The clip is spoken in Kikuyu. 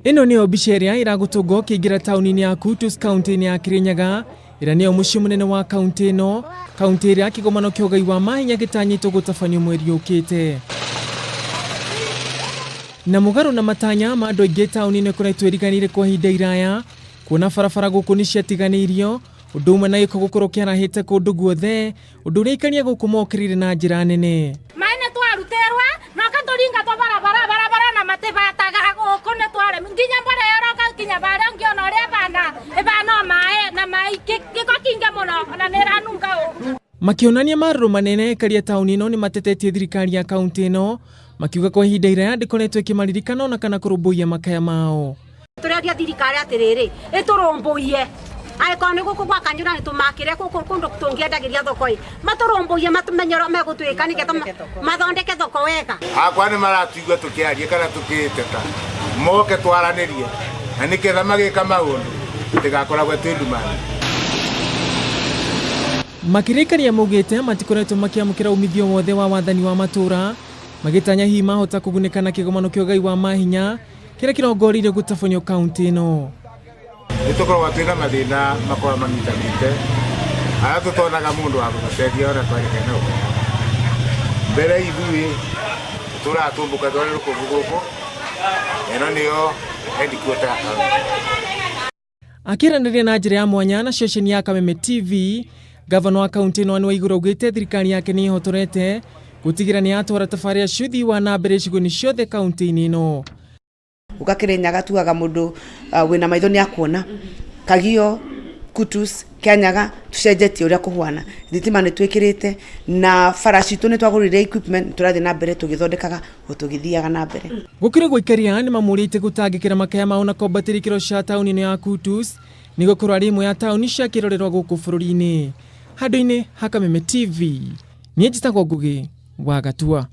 Ĩno nĩyo mbica ĩrĩa ĩragũtũnga ũkĩingĩra taũni-inĩ ya Kutus kaunti-inĩ ya Kirinyaga ĩrĩa nĩyo mũciĩ mũnene wa kaunti ĩno, kaunti ĩrĩa kĩgomano kĩa ũgai wa mahinya gĩtanyĩtwo gũtabanio mweri ũkĩte. Na mũgarũ na matanya ma andũ aingĩ, taũni ĩno ĩkoretwo ĩriganĩire kwa ihinda iraya, kuona barabara gũkũ nĩ ciatiganĩirio, ũndũ ũmwe na gĩko gũkorwo kĩarahĩte kũndũ guothe, ũndũ ũrĩa aikari a gũkũ mokĩrĩire na njĩra nene. Maĩ nĩ twarutĩrwa na ũgatũringa twa barabara barabara na matibataga gũkũ nĩ twaremi nginya mbora ĩroka nginya barĩa ũngĩona ũrĩa ĩbana ĩbana o maĩ na maĩ gĩko kĩingĩ mũno ona nĩ ĩranunga ũru. Makĩonania marũrũ manene, aikari a taũni ĩno nĩ matetetie thirikari ya kaunti ĩno, makiuga kwa ihinda iraya ndĩkoretwo ĩkĩmaririkana ona kana kũrũmbũiya makaya mao. Tũreria thirikari atĩrĩrĩ, ĩtũrũmbũiye, angĩkorwo nĩ gũkũ gwa kanjũ na nĩtũmakĩre gũkũ kũndũ tũngĩendagĩria thoko ĩ, matũrũmbũiye, matũmenye ũrĩa megũtwĩka nĩgetha mathondeke thoko wega. Akwa nĩ maratuigua tũkĩaria kana tũkĩteta, moke twaranĩrie na nĩketha magĩka maũndũ tũtigakoragwo twĩ ndumani. Makĩria aikari a maugĩte matikoretwo makĩamũkĩra umithio wothe wa wathani wa matũra, magĩtanya hihi mahota kũgunĩka na kĩgomano kĩa ũgai wa mahinya kĩrĩa kĩrongoreirio gũtabanio kaunti ĩno. Nĩ tũkoragwo twĩna mathĩna makoragwo manyitanĩte harĩa tũtonaga mũndũ wa gũtũteithia ona twarĩkia na ũhoro. Mbere ithuĩ tũratũmbũka tware rũkũngũ gũkũ, ĩno nĩyo headquarter ya kaunti. Akĩaranĩria na njĩra ya mwanya na ceceni ya Kameme TV, gavana wa kaunti ĩno Anne Waiguru augĩte thirikari yake nĩ ĩhotorete gũtigĩra nĩ yatwara tabarĩra cia ũthii wa na mbere icigo-inĩ ciothe kaunti-inĩ ĩno. Uka Kirinyaga tugaga mundu wina maitho ni akuona Kagio, Kutus, Kianyaga tucenjetie uria kuhuana. Thitima ni twikirite na bara citu ni twagurire equipment, turathie na mbere tugithondekaga o tugithiaga na mbere. Gũkĩrĩ ũguo, aikari aya nĩ mamũrĩte gũtangĩkĩra makaya mao na kwambatĩria ikĩro cia taũni ĩno ya Kutus nĩ gũkorwo arĩ ĩmwe ya taũni cia kĩrorerwa gũkũ bũrũri-inĩ. Handũ-inĩ ha Kameme TV, niĩ njĩtagwo Ngũgĩ wa Gatua.